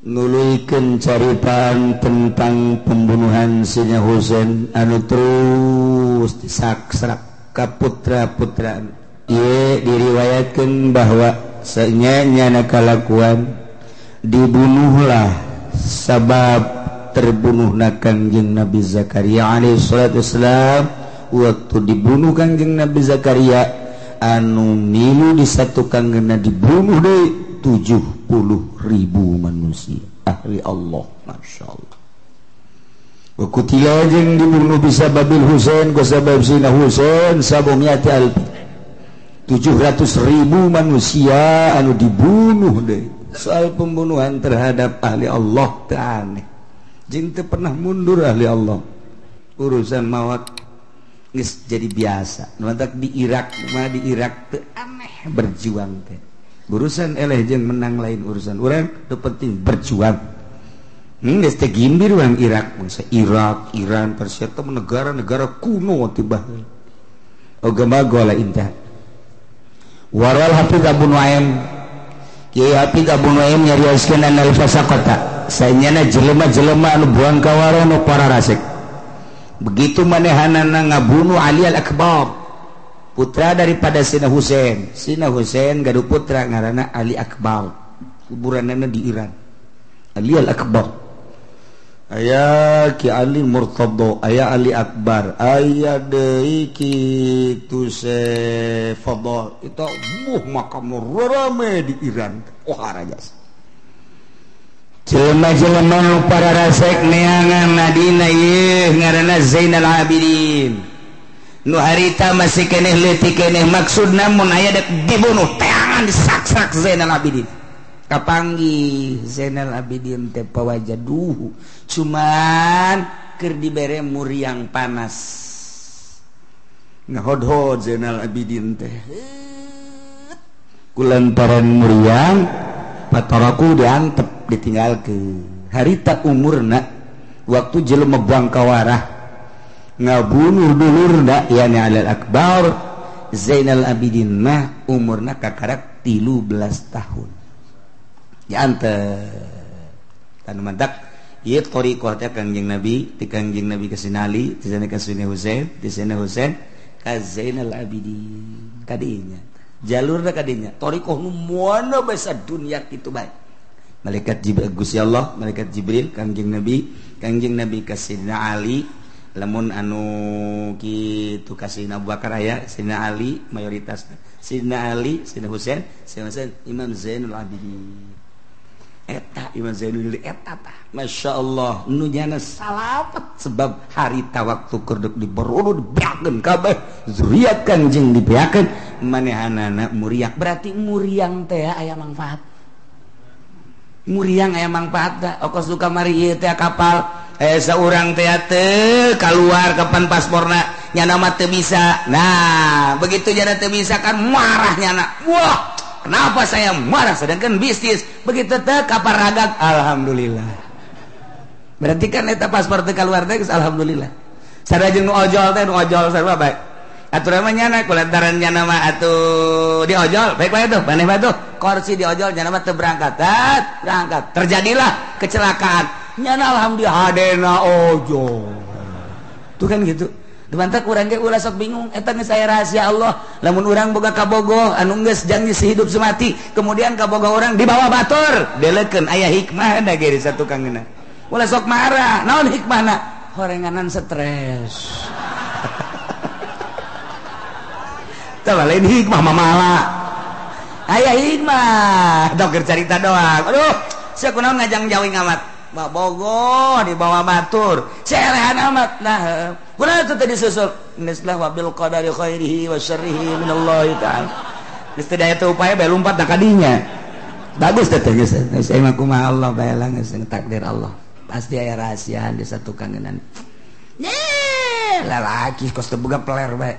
Nuluykeun caritaan tentang pembunuhan Sayyidina Husain anu terus disaksak ka putra-putra. Ieu diriwayatkeun bahwa sanyana kalakuan dibunuhlah sabab terbunuhna Kangjeng Nabi Zakaria alaihi salatu wassalam. Waktu dibunuh Kangjeng Nabi Zakaria anu milu disatukan geuna dibunuh deui 70.000 manusia ahli Allah. Masya Allah. Wa kutila jeung dibunuh bisa babil Husain ku sabab Sayyidina Husain sabumiati alfi 700.000 manusia anu dibunuh deui. Soal pembunuhan terhadap ahli Allah teu aneh, jeung teu pernah mundur ahli Allah. Urusan maut geus jadi biasa. Nu mantak di Irak mah, di Irak teu aneh berjuang teh. Urusan eleh jeung menang lain urusan urang, nu penting berjuang. Geus teh gimbir urang Irak, bangsa Irak, Iran, Persia teh negara-negara kuno tiba. Oge magola intah. Waral Hafiz Abu Nuaim, Kiai Hafiz Abu Nuaim nyarioskeun anal fasaqata. Sanyana jelema-jelema anu buang kawaro nu para rasik. Begitu manehanana ngabunuh Ali Al-Akbar, putra daripada Sayyidina Husain. Sayyidina Husain gaduh putra ngaranna Ali Akbar, kuburanna di Iran. Ali Al-Akbar. Aya Ki Ali Murtadha, aya Ali Akbar, aya deui kitu se Fadl. Itu buh makam rame di Iran. Oh rajas. Jelema-jelema nu para rasek neangan nadina ieu ngaranna Zainal Abidin. Nu harita masih keneh leutik keneh maksudna mun aya dek dibunuh teangan disaksak Zainal Abidin. Kapanggih Zainal Abidin teh pawajaduhu cuman keur dibere muriang panas. Ngahodhod Zainal Abidin teh. Kulantaran muriang pataraku diantep ditinggalkeun. Harita umurna waktu jelema buang kawarah ngabunuh dulurna yani Alal Akbar Zainal Abidin mah umurna kakarak 13 tahun. Diantep tanu mantak ieu thariqah teh Kangjeng Nabi, ti Kangjeng Nabi ka Sayyidina Ali, ti sana ka Sayyidina Husain, ti Sayyidina Husain ka Zainal Abidin. Kadinya jalurna kadinya thariqah nu moal basa dunya kitu bae. Malaikat Jibril Gusti Allah, malaikat Jibril Kangjeng Nabi ka Sayyidina Ali. Lamun anu kitu ka Sayyidina Abu Bakar aya, Sayyidina Ali mayoritas, Sayyidina Ali, Sayyidina Husain, Sayyidina Husain, Imam Zainul Abidin. Eta Imam Zainul eta tah Masya Allah nu nyana salamet sebab harita waktu keur diberurud dibeakeun kabeh zuriat Kangjeng dibeakeun manehanana muriak. Berarti muriang teh aya manfaat, muriang aya manfaat tah. Okos du kamari ieu teh kapal saurang teh teu kaluar kapan pasporna nyana mah teu bisa. Nah begitu nyana teu bisa kan marah nyana, wah kenapa saya marah sedangkan bisnis begitu teh kapal ragag alhamdulillah. Berarti kan eta paspor teu kaluar teh alhamdulillah. Sarua jeung nu ojol teh, nu ojol sarua bae. Aturan mah nyana kulantaran nyana mah atuh di ojol baik bae tuh maneh bae tuh kursi di ojol nyana mah teu berangkat, berangkat terjadilah kecelakaan nyana alhamdulillah hadena ojol. Tuh kan gitu. Dimantak urang ge ulah sok bingung eta geus aya rahasia Allah. Lamun urang boga kabogoh anu geus janji sehidup semati, kemudian kabogoh urang dibawa batur, delekeun aya hikmahna ge di satukangeuna. Ulah sok marah, naon hikmahna? Horenganan stres. Tah lain hikmah mamala. Aya hikmah, dok keur carita doang. Aduh, sia kunaon ngajang jauh amat. Bogoh dibawa batur, selehan amat. Nah, kunaon teu disusul? Geus lah wabil qadari khairihi wa syarrihi minallahi ta'ala. Geus teu daya teu upaya bae lumpat da kadinya. Bagus teh geus. Geus emang kumaha Allah bae lah geus takdir Allah. Pasti aya rahasiaan di satu kangenan. Ye, lalaki kos teu boga peler bae.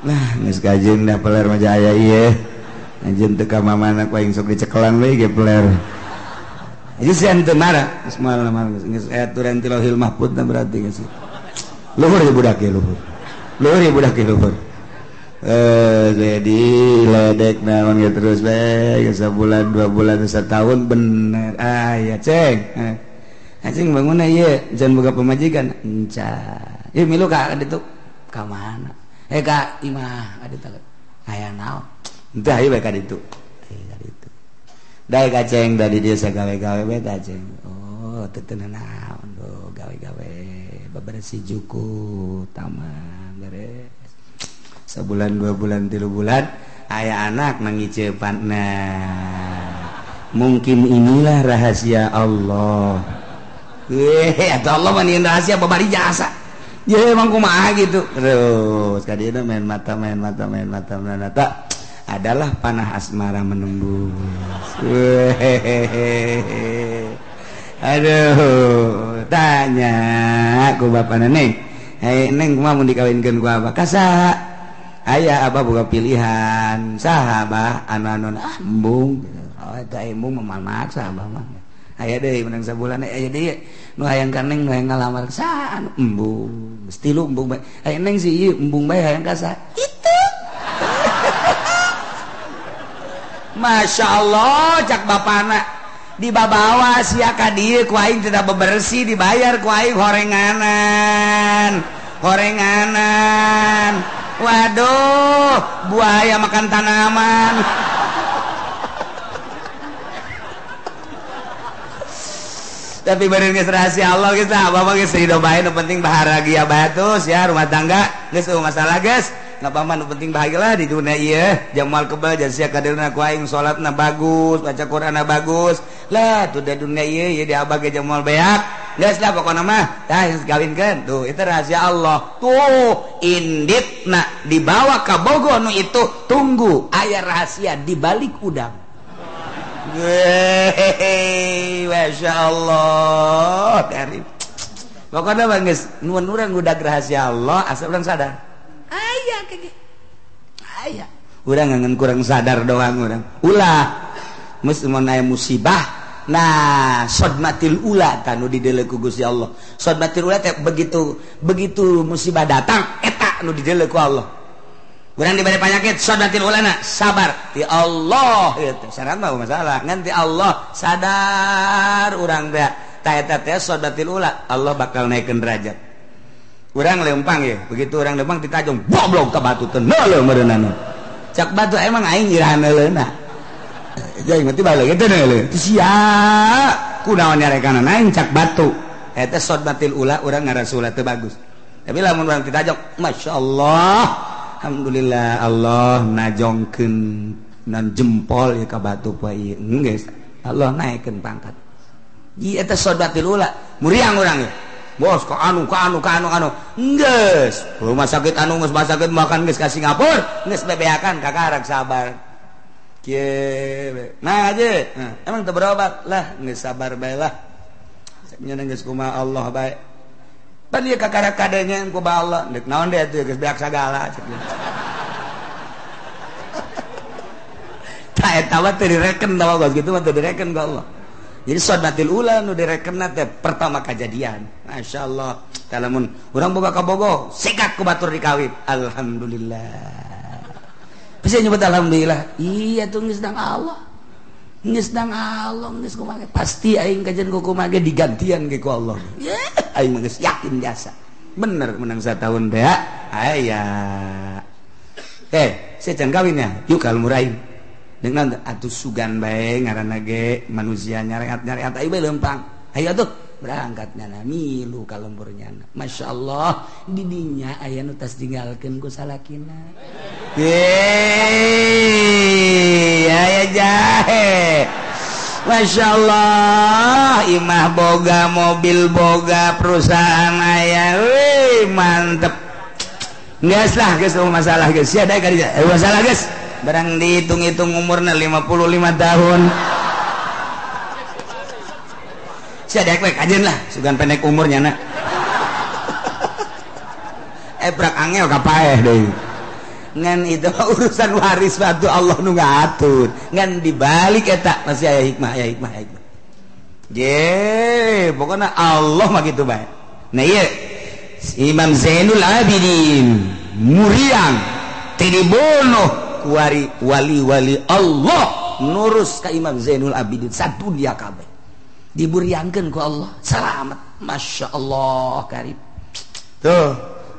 Nah, geus kajeun da peler mah aya ieu. Anjeun teu ka mamana ku aing sok dicekelan we ge peler. Geus teu marah, geus moal geus aya aturan ti Lauhil Mahfuz berarti geus. Luhur ya budak ya luhur. Luhur ya budak ya luhur. Jadi ledek naon ge terus bae sabulan 2 bulan setahun bener. Ah ya ceng. Anjing bangun ieu jangan boga pamajikan. Encan. Ieu milu ka ditu. Ka mana? Ka imah ka ditu. Aya naon? Entah ieu bae ka ditu. Ka ditu. Dae ka ceng da di dieu sagawe-gawe bae ta ceng. Oh, teu teu naon do gawe-gawe bebersih juku taman beres. Sebulan 2 bulan 3 bulan aya anak mangicepan. Nah, mungkin inilah rahasia Allah. Atau Allah mah rahasia babari jasa. Ya emang kumaha gitu. Terus kadieu main mata main mata main mata main mata adalah panah asmara menembus. Aduh, tanya ku bapana neng. Hei neng kumaha mun dikawinkeun ku abah? Ka saha? Aya abah boga pilihan. Saha abah? Anu-anu ah embung. Oh eta embung mah maksa abah mah. Aya deui menang sabulan aya deui nu hayang ka neng nu hayang ngalamar saha anu embung. Geus tilu embung bae. Aya neng si ieu embung bae hayang ka saha? Itu. Masya Allah cak bapana dibabawa sia ka dieu ku aing tidak bebersih dibayar ku aing horenganan. Horenganan. Waduh, buaya makan tanaman. Tapi bener geus rahasia Allah geus lah, bapak geus hidup bae nu penting bahagia bae terus ya rumah tangga geus eueuh masalah geus. Ngapa mah nu penting bahagia lah di dunia ieu. Jamal kebal sia kadeulna ku aing salatna bagus, baca Qur'anna bagus. Lah tuh da dunia ieu ieu di abah ge jamal beak. Geus lah pokona mah tah geus kawinkeun. Tuh itu rahasia Allah. Tuh inditna dibawa ka Bogor nu itu tunggu aya rahasia di balik udang. Wehehe, Masya Allah karim. Pokoknya mah geus nuhun urang udah rahasia Allah asal urang sadar. Aya kege. Aya. Urang ngan kurang sadar doang urang. Ulah geus mun aya musibah, nah sodmatil ula tah nu dideuleu ku Gusti Allah. Sodmatil ula teh begitu begitu musibah datang eta nu dideuleu ku Allah. Urang diberi penyakit sodmatil ulana sabar ti Allah itu syarat mah masalah ngan ti Allah sadar urang teh ta eta teh sodmatil ula Allah bakal naikkeun derajat. Urang lempang ya begitu urang lempang ditajong goblok ka batu teh neuleuh meureunana. Cak batu emang aing iraha neuleuna. Jadi mati balik itu neuleuh. Sia kunaon nyarekanana aing cak batu. Eta sodmatil ula urang ngarasula teu bagus. Tapi lamun urang ditajong masyaallah alhamdulillah Allah najongkeun nan jempol ya ka batu poe ieu geus Allah naikeun pangkat. Ieu eta sodmatil ula muriang urang ya. Bos ka anu ka anu ka anu anu geus rumah sakit anu geus rumah sakit makan geus ka Singapura geus bebeakan kakarak sabar. Kieu nah aja nah, emang teu berobat lah geus sabar bae lah. Nya geus kumaha Allah bae. Pan ieu kakara kadenya ku ba Allah deuk naon deui atuh geus beak sagala cek. Tah eta mah teu direken tah geus kitu mah teu direken ku Allah. Jadi sodmatil ula nu direkenna teh pertama kajadian. Masyaallah. Tah lamun urang boga ka Bogo, sikat ku batur dikawin. Alhamdulillah. Bisa nyebut alhamdulillah. Iya tuh geus dang Allah. Geus dang Allah geus kumaha pasti aing kajian ku kumaha ge digantian ge ku Allah. Yeah. Aing mah geus yakin jasa. Bener menang satahun teh aya. Saya can kawin ya. Yuk kal muraing. Dengan atuh sugan bae ngaranna ge manusia nyareat-nyareat ayo bae lempang. Ayo atuh berangkat nyana milu ka lembur nyana. Masyaallah di dinya aya nu tas tinggalkeun ku salakina. Yeay, aya jahe. Masya Allah, imah boga, mobil boga, perusahaan aya, wih mantep. Geus lah, geus masalah geus. Sia daek ka dieu. Masalah geus. Barang dihitung-hitung umurna 55 tahun. Sia daek we kajeun lah, sugan pendek umurnya na. Prak angel ka paeh deui. Ngan itu urusan waris batu Allah nu ngatur. Ngan dibalik eta masih aya hikmah, aya hikmah, aya hikmah. Ye, pokoknya Allah mah kitu bae. Nah ieu Imam Zainul Abidin muriang Teu dibunuh kuari wali-wali Allah nurus ka Imam Zainul Abidin sadunya kabeh. Diburiangkeun ku Allah selamat. Masya Allah karib. Tuh,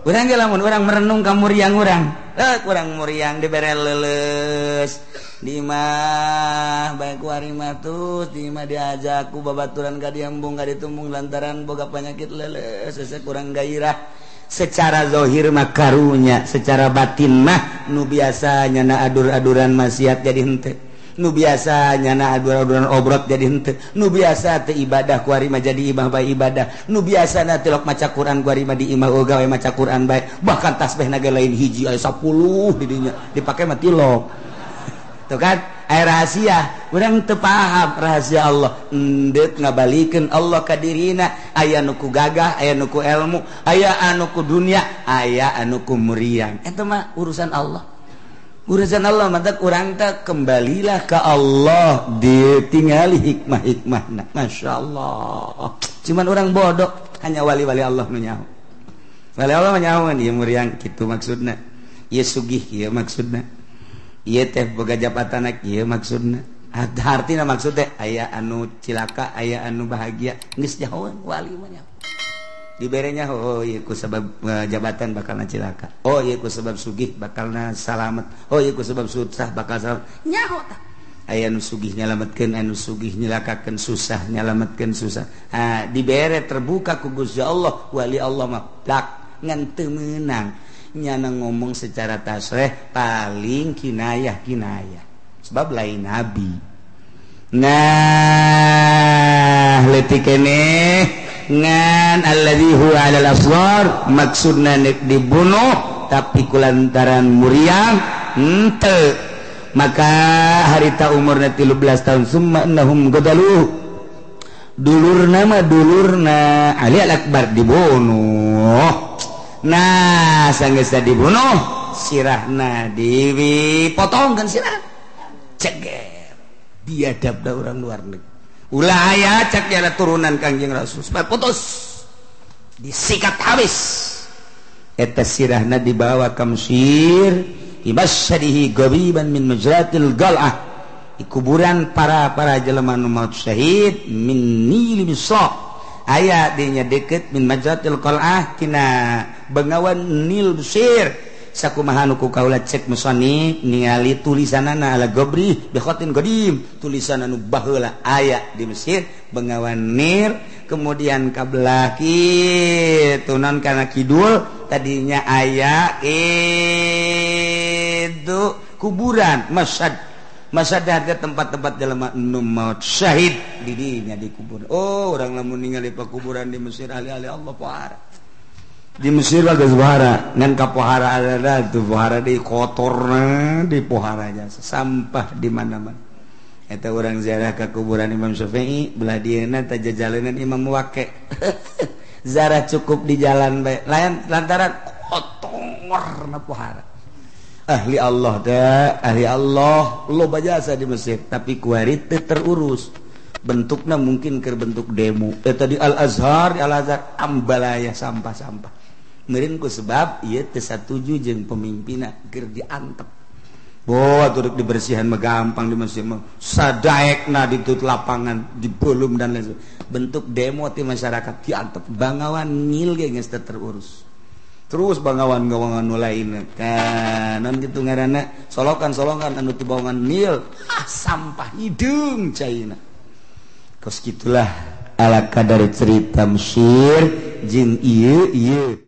urang ge lamun urang merenung ka muriang urang. Kurang muriang dibere leuleus. Di imah bae ku ari mah tuh, di imah diajak ku babaturan ka diembung ka ditumbung lantaran boga penyakit leuleus, hese kurang gairah. Secara zahir mah karunya, secara batin mah nu biasa nyana adur-aduran maksiat jadi henteu. Nu biasa nyana adur-aduran obrot jadi henteu. Nu biasa teu ibadah ku ari mah jadi imah bae ibadah. Nu biasana teu lok maca Quran ku ari mah di imah oge we maca Quran bae. Bahkan tasbihna ge lain hiji aya 10 di dinya dipake mah tilok. Tuh kan aya rahasia, urang teu paham rahasia Allah. Endeut ngabalikeun Allah ka dirina, aya nu ku gagah, aya nu ku ilmu, aya anu ku dunia, aya anu ku muriang. Eta mah urusan Allah. Urusan Allah mantap urang teh kembalilah ke Allah ditingali hikmah-hikmahna. Masya Allah. Cuman orang bodoh, hanya wali-wali Allah nu nyaho. Wali Allah mah nyaho ieu muriang kitu maksudna. Ieu sugih ieu maksudna. Ieu teh boga jabatan ieu maksudna. Hartina maksud teh aya anu cilaka, aya anu bahagia. Geus nyahoan wali mah nyaho. Diberenya oh ieu ku sebab jabatan bakalna cilaka. Oh ieu ku sebab sugih bakalna salamet. Oh ieu ku sebab susah bakal salamet. Nyaho tah. Aya nu sugih nyalametkeun, anu sugih nyilakakeun, susah nyalametkeun susah. Ah dibere terbuka ku Gusti Allah, wali Allah mah plak ngan teu meunang. Nyana ngomong secara tasreh paling kinayah-kinayah. Sebab lain nabi. Nah, leutik keneh ngan alladzi huwa 'alal asghar maksudna nek dibunuh tapi kulantaran muriang henteu. Maka harita umurna 13 tahun summa annahum qadalu. Dulurna mah dulurna Ali Al-Akbar dibunuh. Nah, sanggeus dibunuh sirahna dipotongkeun sirah. Ceger. Biadab da urang luar negeri. Ulah aya cak jala turunan Kangjeng Rasul. Supaya putus. Disikat habis. Eta sirahna dibawa ka Mesir, ibasyadihi gabiban min majratil gal'ah. Di kuburan para jelema nu maut syahid min nil Misra. Aya dinya deket min majratil qal'ah tina bengawan Nil Mesir. Sakumaha nu ku kaula cek musannif ningali tulisanana ala gabri bi khatin qadim, tulisan anu baheula aya di Mesir bengawan Nil, kemudian ka belah kitu non kana kidul tadinya aya itu kuburan Masyad. Masyad harga tempat-tempat jelema nu maut syahid di dinya dikubur. Oh, urang lamun ningali pakuburan di Mesir ahli-ahli Allah pohara. Di Mesir lah geus pohara, ngan ka pohara ada tuh pohara di kotorna di pohara jasa sampah di mana-mana. Eta urang ziarah ka kuburan Imam Syafi'i belah dieuna teh jajalenan Imam Waqi. Ziarah cukup di jalan bae. Lain lantaran kotorna pohara. Ahli Allah teh, ahli Allah loba jasa di Mesir, tapi kuari teu terurus. Bentukna mungkin keur bentuk demo. Tadi Al-Azhar, Al-Azhar ambalaya sampah-sampah. Meureun ku sebab ieu teu satuju jeung pemimpinna keur diantep. Boh atuh dibersihan mah gampang di Mesir mah. Sadaekna ditut lapangan, dibelum dan lain sebagainya. Bentuk demo ti masyarakat diantep. Bangawan Nil ge geus teu terurus. Terus bangawan-gawangan nu lain kan non kitu ngaranna solokan-solokan anu ti bawangan Nil, ah, sampah hideung caina. Kos gitulah ala kadar cerita Mesir jeung ieu ieu.